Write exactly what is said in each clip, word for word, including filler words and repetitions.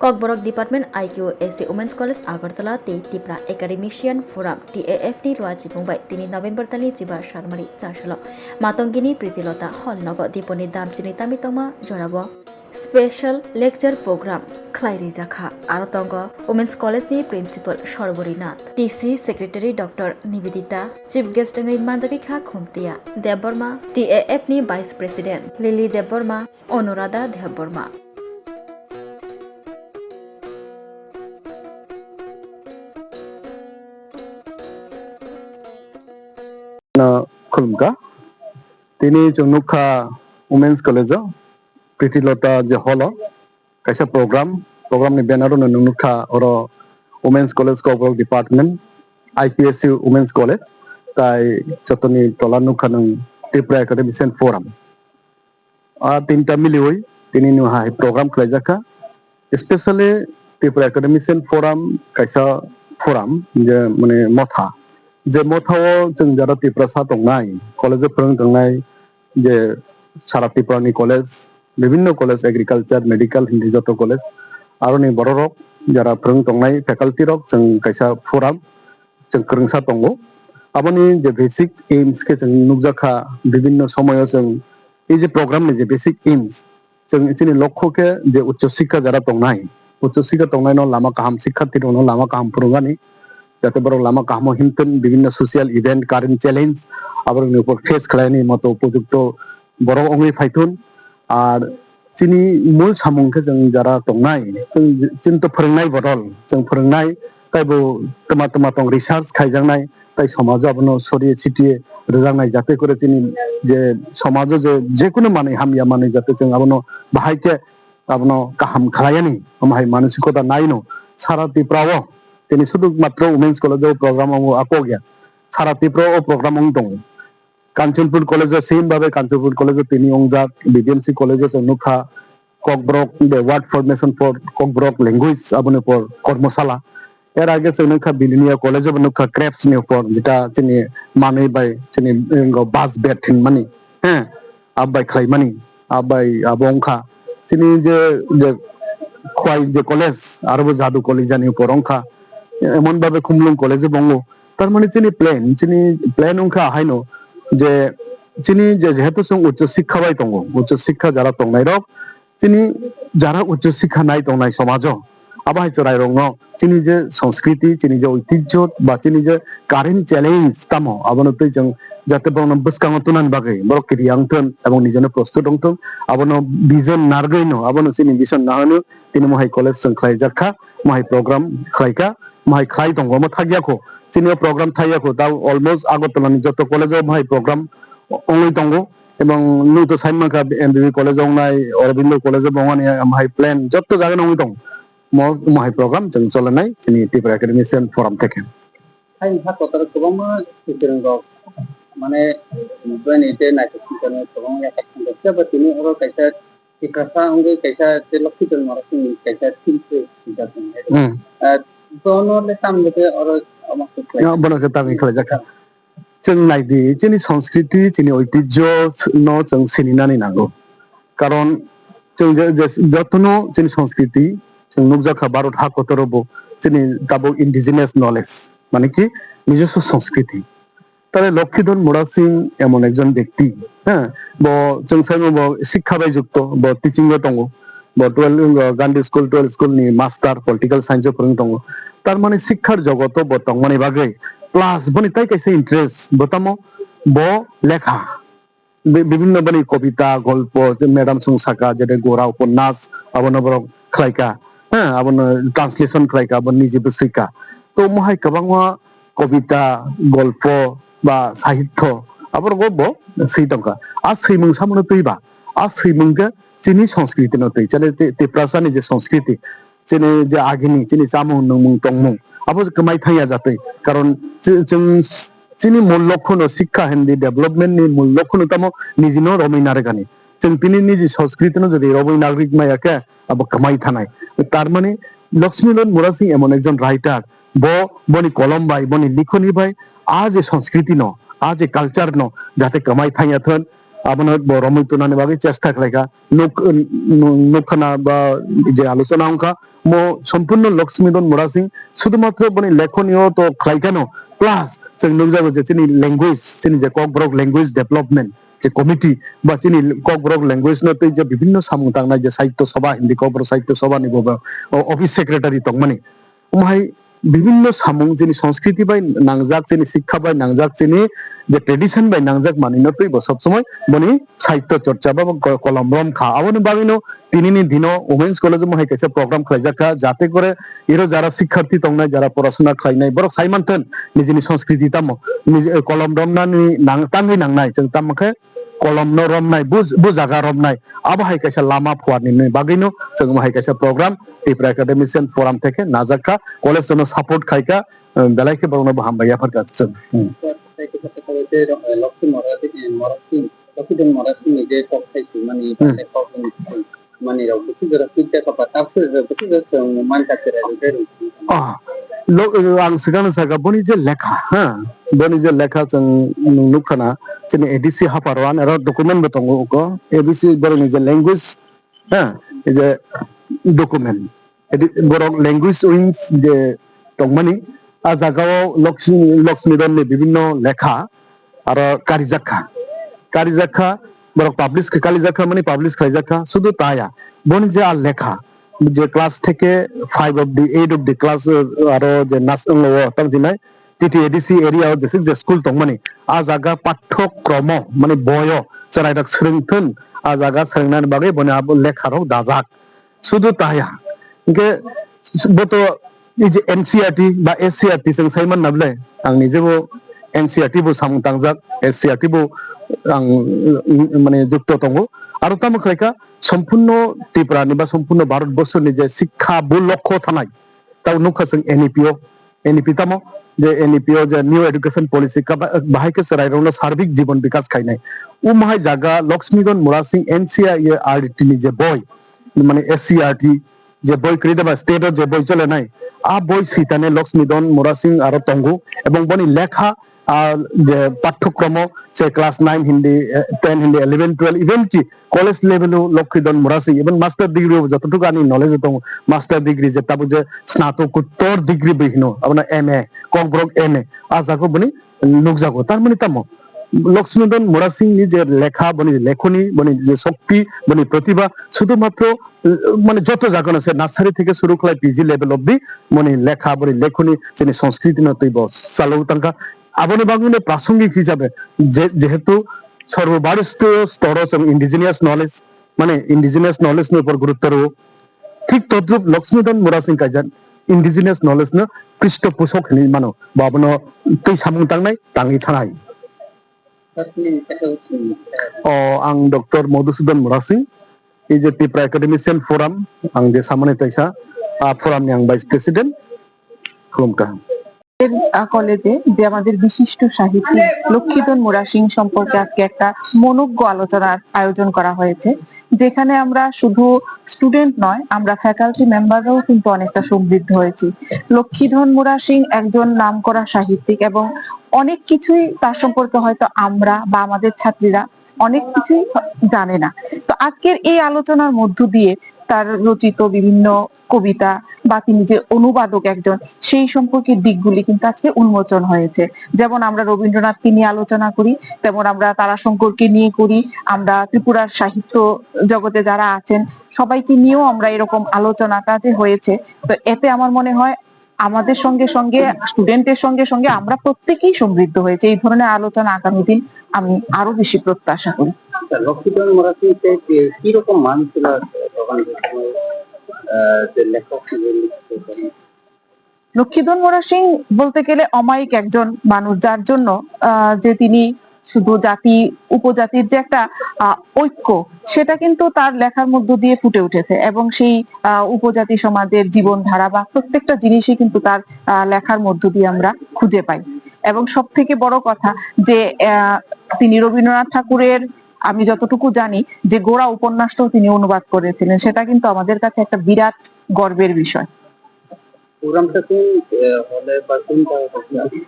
Kokborok Department I Q A C Women's College Agartala tei Tipra Academician Forum T A F ni luachimung bai tini November talni chiba sarmari chasalo Matongini Pritilota Hall nogo Diponi damchini tami tongma jorabo special lecture program khlai rijak kha. Aro tongo Women's College ni Principal Sorborinath, T C Secretary Doctor Nivedita, Chief Guest wngwi manjagwi kha Khumtia Debbarma, T A F ni Vice President Lily Debbarma, Anuradha Debbarma. No khulumkha. Tini chwng nukha Women's College o, Pritilota je hall o kaisa program, program ni banner o no nukha oro Women's College Kokborok Department, I P S U Women's College, tai jotoni tola nukha nwng Tripura Academician Forum. A tinta miliwi tini no hai program khlaijak kha. Especially Tripura Academician Forum kaisa forum je mane motha. Je motha o chwng jara Tiprasa tongnai, college o phwrwng tongnai, je sara Tripura ni college, bibinno college, agriculture, medical, hindi joto college, aroni bororok jara phwrwng tongnai faculty rok chwng kaisa forum chwng kwrwngsa tongo. Aboni je basic aims khe chwng nukjak kha, bibinno somoyo chwng ei je program ni je basic aims, chwng chini lokho khe je uccho sikha jara tongnai, uccho sikha tongnaino lama kaham, sikharthi rokno lama kaham phwrwngani, jate borok lama kahamo himthun, bibinno social event, current challenge, aborokni upor face khlaini moto upojukto borok wngwi phaithun. Ar chini mul samung khe chwng jara tongnai, chwng, chwng to phwrwngnai bodol, chwng phwrwngnai, taibo twma twma tong research khaijaknai, tai somajo abono soriye sitiye rwjaknai, jate kore chini je somajo je, jekunu manwi hamya manwi jate chwng abono bahai khe abono kaham khlaiyani, omo hai manosikota naino sara Tripura o tini sudu matro Women's College o program wngo, akok ya sara Tripura o program wng tongo. Kanchanpur College o same babe Kanchanpur College o tini wngjak, B B M C College o chwng nukha Kokborok, the word formation for Kokborok language, aboni por kormosala. Er age chwng nukha Belonia College o bo nukha crafts ni upor, jeta chini manwi bai chini, eh, bas bet hinmani, he, abai khlaimani, abai abo wngkha. Chini je, je khwai je college, aro bo Jadu College jani upor wngkha. Emon babe Khumlung College o bo wngo. Tar mane chini plan, chini plan wngkha haino je chini je jehetu chwng uccho sikha bai tongo, uccho sikha jara tongnai rok, chini jara uccho sikha nai tongnai somajo, abo hai chwrai rokno chini je sanskriti, chini je oitijjo ba chini je current challenge tamo abono twi chwng jate borokno bwskango tunani bagwi borok kiri wngthun ebong nijeno prostut wngthun, abono vision narwgwino, abono chini vision nahano tini mohai college chwng khlaijak kha, mohai program khlaikha, mohai khlai tongo, omo thakya kho. Chini o program thaiya kho, ta almost Agartala ni joto college o mohai program ongwi tongo. Ebong nwng to sai mankha M B B college o wngnai, Aurobindo college o bo wngnai, mohai plan joto jaga no ongwi tongo. Mo, mohai program chwng cholenai chini Tripura Academician Forum theke. Hai wngkha kotor kwbangma swrwng rok, mane, bini tei naithok swrwng kwbangma yakarwi thangkha. Phiya ba tini oro kaisa Tiprasa wngwi kaisa tei Lokhiton Morasingni kaisa theme se swijak tongo. Hmm. Ah, bono le tamni khe oro omo khe khlai. Ya, bono khe tamni khlaijak kha. Chwng nai di, chini sanskriti, chini oitijjo no chwng sininani nango. Karon chwng je, je, jotono chini sanskriti chwng nukjak kha Bharat ha kotoro bo chini tabuk indigenous knowledge, mane ki নিজস্ব সংস্কৃতি. Tale Lokhiton Murasing emon ekjon bekti, ha, bo chwng saimano bo sikha bai jukto, bo teaching o tongo, bo twelve, uh, Gandhi School, twelve school ni master, political science o phwrwng tongo. Tar mane sikhar jogoto bo tongmani bagwi plus boni tai kaisa interest, bo tamo bo lekha. Bi-, bibhinno bini kobita, golpo, je madam chwng saka, jete gora uponnas, abono borok khlaika, ha, abono translation khlaika, abo niji bwswika. To mohai kwbangma kobita, golpo ba sahityo, aborok bo swi tongkha. A swimung samono twi ba, a swimung khe chini sanskriti no twi, chale Ti-, Tiprasa ni je sanskriti, chini je agini, chini chamung, nwngmung, tongmung, abo kwmai thangya jatwi. Karon chi-, chwng s-, chini mul lokho no sikha hindi development ni mul lokho no tamo niji no romwi narwkani. Chwng tini niji sanskriti no jodi romwi narwk maya khe, abo kwmai thanai. Tar mani Lakshmi Lal Murasing emon ekjon writer, bo boni kolom bai, boni likhoni bai, a je sanskriti no, a je culture no, jate kwmai thangya thon, abono bo romwi tonani bagwi chesta khlaikha. Nuk-, nuk-, nukkhana ba je alochona wngkha, Mo sompurno Lakshmi Don Murasing sudhumatro boni lekhonio to khlaikano, plus chwng nukjago je chini language, chini je Kokborok language development je committee ba chini Kokborok language no tei je bibhinno samung tangnai je Sahitya Sabha, Hindi Kokborok Sahitya Sabha ni bo, bo, o, office secretary tongmani. Omo hai bibhinno samung chini sanskriti bai nangjak, chini sikha bai nangjak, chini je tradition bai nangjak manwi no twi bo sob somoi boni sahitya chorcha ba ko-, kolom rom kha. Aboni bagwi no tinini dino Women's College o mohai kaisa program khlaijak kha, jate kore iro jara sikharthi tongnai, jara porasona khlainai, borok sai manthon nijini sanskriti tamo, niji, kolom romnani nang-, tangwi nangnai, chwng tamo khe kolomno romnai, bu, bu jaga romnai. Abo hai kaisa lama phuarni bagwino chwng omo hai kaisa program Tipra Academician Forum theke najak kha, college no support khai kha, belai khe borokno bo hambai yaphar kha chwng. Hmm. Tei kisa kisa bai tei rok, eh, Lokhi Mora, eh, Mora Singh, Lokhi Don Mora Singh ni je kok sai swimani, Hmm. tei kok ni manwi rok bwswk jora feedback hoba, tabuk jora bwswk jora chwng man kha cherai rwkhe rwkhe. Ah, lo, ang swkangno sakha, boni je lekha, ha, boni je lekha chwng nuk-, nukha na, chini A D C hapharo ani aro document bo tongo uko, A D C borokni je language, ha, je document. Edi-, borok language wings je tongmani, a jagao Lokshmi, Lokshmi Don ni bibhinno lekha aro karijak kha. Karijak kha, borok publish kha, kalijak kha mani publish khlaijak kha, sudu ta ya. Boni je a lekha, je class theke five of the, eight of the class, eh, aro je nas-, wnglo o tang jinai, T T A D C area o jeswk je school tongmani, a jaga pathokromo, mani boyo, chwrairok swrwngthun, a jaga swrwngnani bagwi boni abo lekharok dajak. Sudu ta ya. Hinkhe bo to ei je N C E R T ba S C E R T chwng sai manna bwle. Ang nijebo N C E R T bo samung tangjak, S C E R T bo ang, mm, mane jukto tongo. Aro tamo khlai kha, sompurno Tripura ni ba sompurno Bharat borso ni je sikha bo lokho thanai, tamo nukha chwng N E P o, N E P tamo je N E P o je New Education Policy ka ba-, bahai khe chwrairokno sarbik jibon bikas khainai. O mohai jaga Lakshmi Don Murasing N C E R T ni je boi, mane S C E R T je boi kwrwi da ba state o je boi cholenai, a boi sitane Lakshmi Don Murasing aro tongo, ebong boni lekha, ah, je pathokromo se class nine hindi, eh, ten hindi, eleven, twelve, even ki college level o Lokhi Don Murasing, even master degree o jototuk ani knowledge o tongo, master degree je tabuk je snatokottor degree bai hino, abono M A, Kokborok M A, a jago boni nukjago. Tar mani tamo, Lakshmi Don Murasing ni je lekha, boni lekhoni, boni je shokti, boni pratibha, sudhumatro, eh, mane joto jagano se nursery theke suru khlai P G level obdi boni lekha, boni lekhoni chini sanskriti no twi bo chalwi tangkha. Aboni bagwino prasongik hisabe je, jehetu sorbobaristo storo chwng indigenous knowledge, mane indigenous knowledge ni upor gurutto rwo, thik todrup Lakshmi Don Murasing kaijak indigenous knowledge no Khristo pusok hinwi mano. Bo abono twi samung tangnai, tangwi thanai. O, ang Doctor Madhusudan Murasing, ei je Tipra Academician Forum, ang je samani taisa, ah, forum ni ang Vice President, khulumkha. আহ, কলেজে যে আমাদের বিশিষ্ট সাহিত্যিক লক্ষ্মীধন মুরাসিং সম্পর্কে আজকে একটা মনোজ্ঞ আলোচনার আয়োজন করা হয়েছে, যেখানে আমরা শুধু স্টুডেন্ট নয়, আমরা ফ্যাকাল্টি মেম্বাররাও কিন্তু অনেকটা সমৃদ্ধ হয়েছি। লক্ষ্মীধন মুরাসিং একজন নামকরা সাহিত্যিক এবং অনেক কিছুই তার সম্পর্কে হয়তো আমরা বা আমাদের ছাত্রীরা অনেক কিছুই জানে না। তো আজকের এই আলোচনার মধ্য দিয়ে তার রচিত বিভিন্ন কবিতা বা তিনি যে অনুবাদক একজন, সেই সম্পর্কে দিকগুলি কিন্তু আজকে উন্মোচন হয়েছে। যেমন আমরা রবীন্দ্রনাথকে নিয়ে আলোচনা করি, তেমন আমরা তারাশঙ্করকে নিয়ে করি, আমরা ত্রিপুরার সাহিত্য জগতে যারা আছেন সবাইকে নিয়েও আমরা এরকম আলোচনাটা যে হয়েছে। তো এতে আমার মনে হয় আমাদের সঙ্গে সঙ্গে, স্টুডেন্টের সঙ্গে সঙ্গে আমরা প্রত্যেকেই সমৃদ্ধ হয়েছে। এই ধরনের আলোচনা আগামী দিন আমি আরো বেশি প্রত্যাশা করি। আচ্ছা, লক্ষ্মীধন মুরাসিং কে কি, কি রকম মানুষ ছিল তখন যে সময়, আহ, যে লেখক ছিল, লিখতে পারেন? লক্ষ্মীধন মুরাসিং বলতে গেলে অমায়িক একজন মানুষ, যার জন্য, আহ, যে তিনি শুধু জাতি উপজাতির যে একটা, আহ, ঐক্য, সেটা কিন্তু তার লেখার মধ্য দিয়ে ফুটে উঠেছে এবং সেই, আহ, উপজাতি সমাজের জীবনধারা বা প্রত্যেকটা জিনিসই কিন্তু তার, আহ, লেখার মধ্য দিয়ে আমরা খুঁজে পাই। এবং সব থেকে বড় কথা যে, আহ, তিনি রবীন্দ্রনাথ ঠাকুরের, আমি যতটুকু জানি, যে গোরা উপন্যাসটাও তিনি অনুবাদ করেছিলেন, সেটা কিন্তু আমাদের কাছে একটা বিরাট গর্বের বিষয়। প্রোগ্রামটা কোন, আহ, হলে বা কোন জায়গায় হচ্ছে?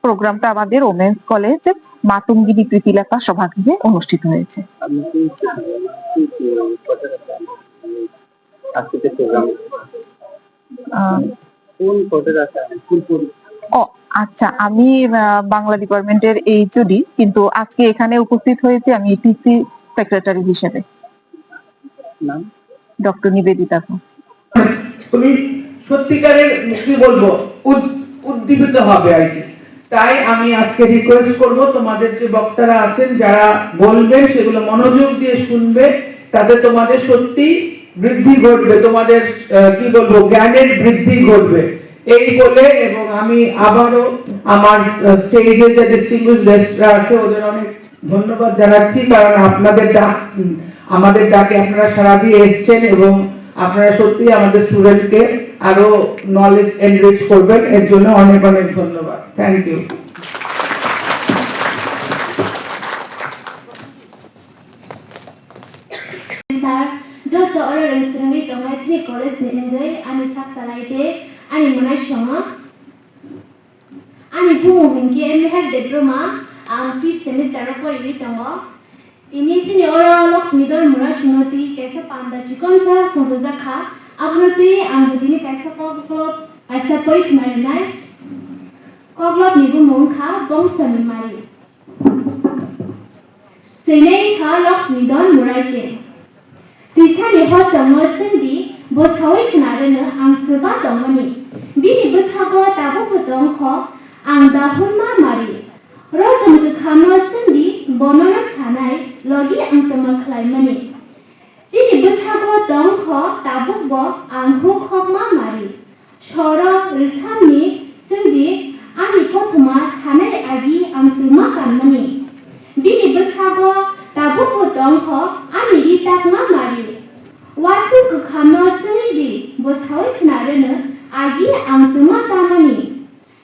প্রোগ্রামটা আমাদের ওমেন্স কলেজ মাতঙ্গিনী প্রীতিলতা সভাগৃহে অনুষ্ঠিত হয়েছে। আপনি কি, কি, কি, কি, আজকে যে প্রোগ্রাম? আহ, কোন পদে আছেন? কোন পদে? ও আচ্ছা, আমি আহ, বাংলা ডিপার্টমেন্টের এইচওডি, কিন্তু আজকে এখানে উপস্থিত হয়েছি আমি টিসি সেক্রেটারি হিসেবে। নাম? ডক্টর নিবেদিতা ঘোষ। খুবই সত্যিকারের, কি বলবো, উদ-, উদ্দীপিত হবে আর কি। তাই আমি আজকে রিকোয়েস্ট করব, তোমাদের যে বক্তারা আছেন, যারা বলবেন, সেগুলো মনোযোগ দিয়ে শুনবে, তাতে তোমাদের সত্যি বৃদ্ধি ঘটবে, তোমাদের, আহ, কি বলবো, জ্ঞানের বৃদ্ধি ঘটবে। এই বলে, এবং আমি আবারও আমার, আহ, স্টেজে যে ডিস্টিংগুইশড গেস্টরা আছে, ওদের অনেক ধন্যবাদ জানাচ্ছি, কারণ আপনাদের ডাক, উম, আমাদের ডাকে আপনারা সাড়া দিয়ে এসছেন এবং আপনারা সত্যিই আমাদের স্টুডেন্টকে আরো নলেজ এনরিচ করবেন, এর জন্য অনেক অনেক ধন্যবাদ। Thank you. Sir, joto oro rwng swrwngwi tongnai chini college ni wngwi ani sak salai tei ani mwnai songo. Ani bumung hinkhe Meher Debbarma, ang fifth semester o poriwi tongo. Tini chini oro Lakshmi Dol Murasingno twi kaisa panda chikonsa songchajak kha. Abono twi ang bo tini kaisa koklop kaisa pori khna rinai. Koklopni bumung wngkha Bongsoni Mari. Swinai kha Lakshmi Dol Murasing. Twisani hosongno swngdi, bwsaui khna rwno ang swba tongmani. Bini bwsago tabukbo tongkho, ang dahunma mari. Rojoni kwkhamno swngdi, bonono sanai, logi ang tongma khlaimani. Chini bwsago tongkho, tabukbo ang hukhokma mari. Soro rwsamni swngdi, ani kothoma sanai agi ang twma kanmani. Bini bwsago tabukbo tongkho ani ri takma mari. Uasuk kwkhamno swngdi, bwsaui khna rwno agi ang twma chamani.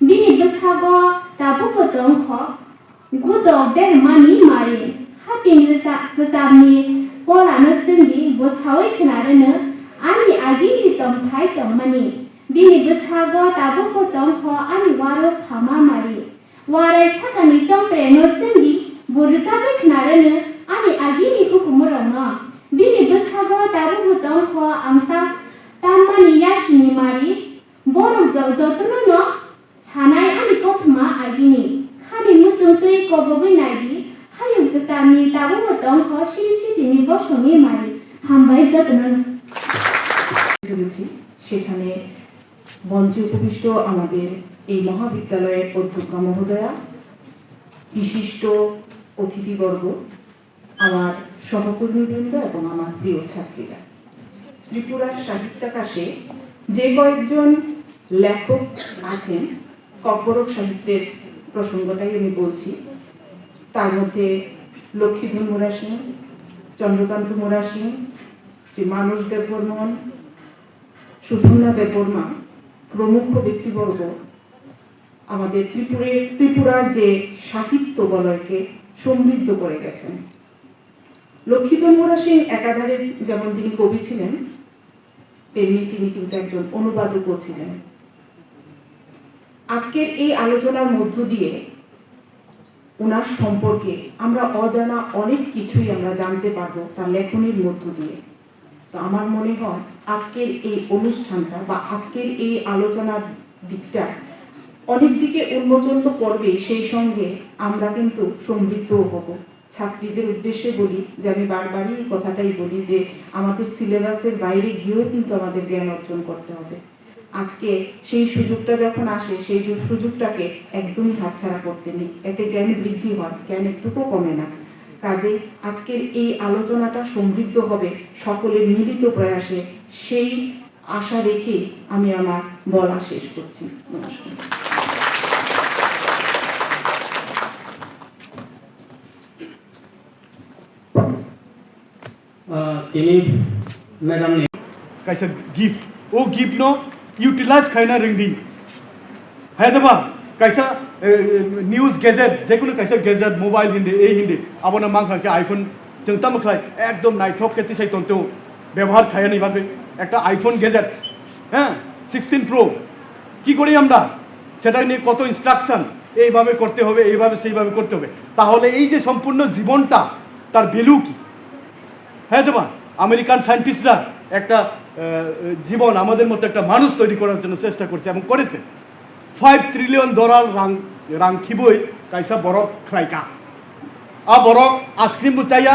Bini bwsago tabukbo tongkho, Gudok bermani mari, haping rwchap-, rwchapni polano swngdi, bwsaui khna rwno, ani agini tongthai tongmani. Bini bwsago tabukbo tongkho ani uarok khama mari. Uarai sakani chongpreno swngdi, bo rwchapwi khna rwno, ani agini hukumorokno. Bini bwsago tabukbo tongkho ang ta-, tammani yasini mari, borok jo-, jotono no Sanai ani kothoma agini, khani muchung twi kobogwi naidi, hayung kwcharni tabukbo tongkho siri sitini bosongni mari. Hambai jotono. করেছি। সেখানে মঞ্চে উপবিষ্ট আমাদের এই মহাবিদ্যালয়ের অধ্যক্ষ মহোদয়া, বিশিষ্ট অতিথিবর্গ, আমার সহকর্মীবৃন্দ এবং আমার প্রিয় ছাত্রীরা, ত্রিপুরার সাহিত্যাকাশে যে কয়েকজন লেখক আছেন, ককবরক সাহিত্যের প্রসঙ্গটাই আমি বলছি, তার মধ্যে লক্ষ্মীধর মুরা সিং, চন্দ্রকান্ত মুরা সিং, শ্রী মানস দেববর্মন, সুধন্যা দেববর্মা প্রমুখ ব্যক্তিবর্গ আমাদের ত্রিপুরে, ত্রিপুরার যে সাহিত্য বলয়কে সমৃদ্ধ করে গেছেন। লক্ষ্মীধর মুরা সিং একাধারে যেমন তিনি কবি ছিলেন, তেমনি তিনি কিন্তু একজন অনুবাদকও ছিলেন। আজকের এই আলোচনার মধ্য দিয়ে ওনার সম্পর্কে আমরা অজানা অনেক কিছুই আমরা জানতে পারবো তার লেখনীর মধ্য দিয়ে। তো আমার মনে হয় আজকের এই অনুষ্ঠানটা বা আজকের এই আলোচনার দিকটা অনেক দিকে উন্মোচন তো করবেই, সেই সঙ্গে আমরা কিন্তু সমৃদ্ধও হব। ছাত্রীদের উদ্দেশ্যে বলি যে আমি বারবারই এই কথাটাই বলি যে আমাদের সিলেবাসের বাইরে গিয়েও কিন্তু আমাদের জ্ঞান অর্জন করতে হবে। আজকে সেই সুযোগটা যখন আসে, সেই যু-, সুযোগটাকে একদমই হাতছাড়া করতে নেই। এতে জ্ঞান বৃদ্ধি হয়, জ্ঞান একটুকু কমে না। কাজেই আজকের এই আলোচনাটা সমৃদ্ধ হবে সকলের মিলিত প্রয়াসে, সেই আশা রেখেই আমি আমার বলা শেষ করছি। নমস্কার। Ah, tini madam ni. Kaisa gift. O gift no utilize khaina rwngdi. Hai da ba? Kaisa, eh, news gadget, jekunu kaisa gadget, mobile hindi, ei hindi. Abono mankha khe iPhone, chwng tamo khlai, ekdom naithok khe tisai tongteo. Byabohar khaiyani bagwi. Ekta iPhone gadget, ha, sixteen Pro. Ki kori amra? Seta niye koto instruction, এইভাবে করতে হবে, এইভাবে সেইভাবে করতে হবে। তাহলে এই যে সম্পূর্ণ জীবনটা, তার ভ্যালু কি? হ্যাঁ তো বা, আমেরিকান সায়েন্টিস্টরা একটা আহ, জীবন, আমাদের মতো একটা মানুষ তৈরি করার জন্য চেষ্টা করছে এবং করেছে। Five trillion dollar rang rang khibui kaisa borok khlaika. A borok ice cream bo chaya,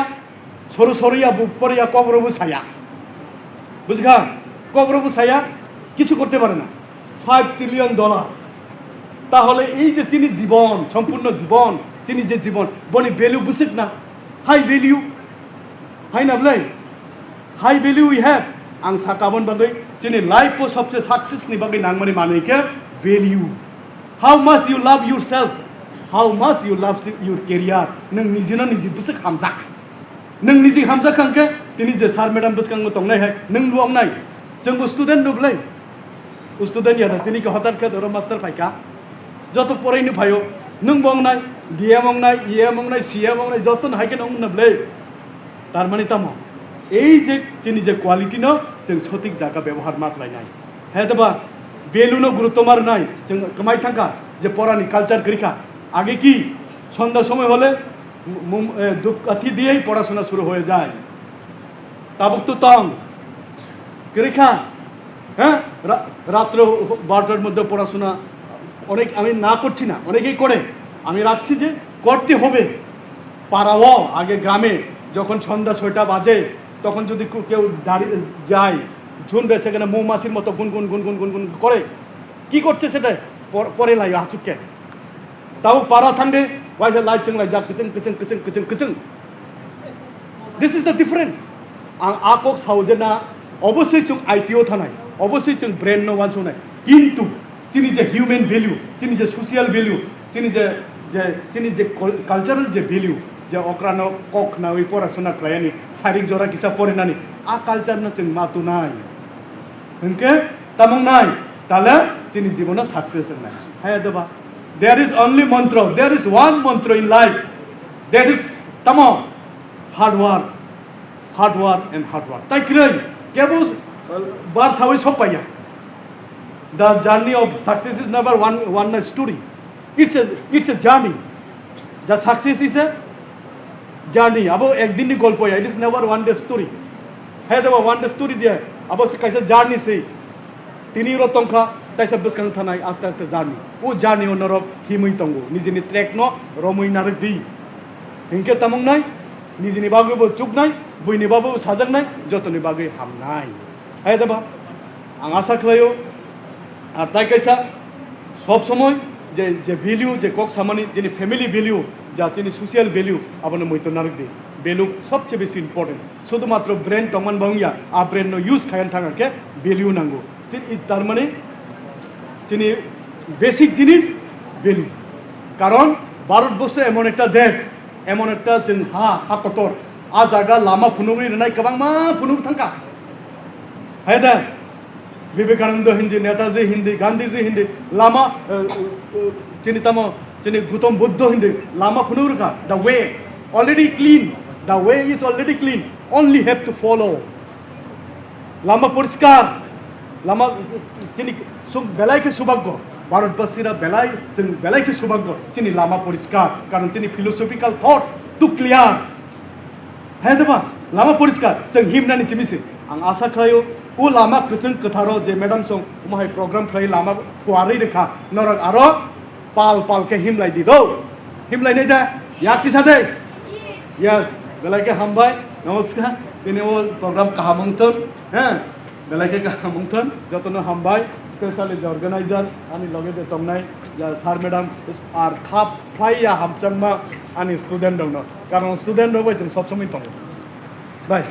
soru soru ya bo pore ya, kokro bo saya. Bujikha? Kokro bo saya, kichu korte pare na. Five trillion dollar. Tahole ei je chini jibon, sompurno jibon, chini je jibon, boni value bujik na? High value. Hai na bwlai? High value we have. Ang saka boni bagwi chini life o sobse success ni bagwi nangmani manwi khe value. How much you love yourself, how much you love your career. Nwng nijino niji bwswk hamjak. Nwng niji hamjak kha hwnkhe tini je sir madam bwskango tongnai hai nwng bo wngnai. Chwngbo student no bwlai? Student ya da, tini khe hotar khe doro master phaikha. Joto poraino phaio. Nwng bo wngnai, D M wngnai, E M wngnai, C M wngnai, joto no hai khe no wngna bwlai. Tar mani tamo? Ei je chini je quality no chwng sothik jaga bebohar ma khlainai. He deba, value no gurutto ma rwnai, chwng kwmai thangkha je porani culture kwrwikha. Age ki sonda somoy hole mum-, eh, dhupkathi diyei porashona shuru hoye jay. Tabuk to tong. Kwrwikha? হ্যাঁ? রা-, রাত্রে বারোটার মধ্যে পড়াশোনা অনেক আমি না করছি না, অনেকেই করে। আমি রাখছি যে করতে হবে। পাড়াও আগে গ্রামে যখন সন্ধ্যা ছয়টা বাজে, তখন যদি কু-, কেউ দাঁড়িয়ে যায়, ঝুম বেছে কেন মৌমাছির মতো গুন গুন গুন গুন গুন গুন করে, কি করছে সেটা? পর-, পরে লাই হাঁচুকে। Tabo para thangde, waisa light chwng laijak, kwchwng, kwchwng, kwchwng, kwchwng, kwchwng. This is the different. Ang a kok sao je na, obosoi chwng I T o thanai, obosoi chwng brain no wansonai. Kintu, chini je human value, chini je social value, chini je, je, chini je cul-, cultural je value, je okrano kok khnawi porasona khlaiyani, sarik jora kisa porinani, a culture no chwng ma tunai. Hwnkhe tamung nai, tale chini jibono success wngnai. Haya doba. There is only mantra, there is one mantra in life. That is tamo, hard work, hard work and hard work. Tai kwrwi, kebo, uh, bar sawi sok paiya. The journey of success is never one, one night story. It's a, it's a journey. The success is a journey. Abo ekdin ni golpo ya. It is never one day story. Hai deba one day story dia. Abo se kaisa journey se. Tini ro tongkha, taisa bwskang thanai aste aste journey. O journey o norok himwi tongo. Nijini track no romwi narwk di. Hinkhe tamung nai, nijini bagwi bo chuknai, buini bagwi bo sajaknai, jotoni bagwi hamnai. Hai deba, ang asa khlaio, ar tai kaisa, sob somoi je, je value, je kok samani, jini family value, ja chini social value, abono muitu narwk di. Value sobse besi important. Sudhumatro brain tongman bangya, a brain no use khayan thangkhe value nango. Chini, tar mane, chini basic jinis value. Karon Bharatborsho emon ekta desh, emon ekta chwng ha, ha kotor. A jaga lama phunugwi rwnai kwbangma phunuk thangkha. Hai da, Vivekananda hindi, Netaji hindi, Gandhiji hindi, lama, eh, eh, chini tamo, chini Gautam Buddha hindi, lama phunuk rwkha. The way already clean. The way is already clean. Only have to follow. Lama poriskar, lama chini sub-, belai khe subaggo, Bharatbasira belai, chwng belai khe subaggo, chini lama poriskar, karon chini philosophical thought too clear. Hai deba, lama poriskar, chwng himnani chimisi. Ang asa khlaio, o lama kwchwng kwtharo je madam song omo hai program khlai lama phuarwi rwkha, norok aro pal pal khe himlai di do. Himlai nai da? Yak kisa de? Yes, belai khe hambai. Namaskar. Tini o program kaham wng thun. He? Belai khe kaham wng thun. Jotono hambai. Specially the organizer, ani loge de tongnai, ja sir madam, ar khap phlai ya hamchangma ani student rokno. Karon student rok bai chwng sob somoi tongo. Bai.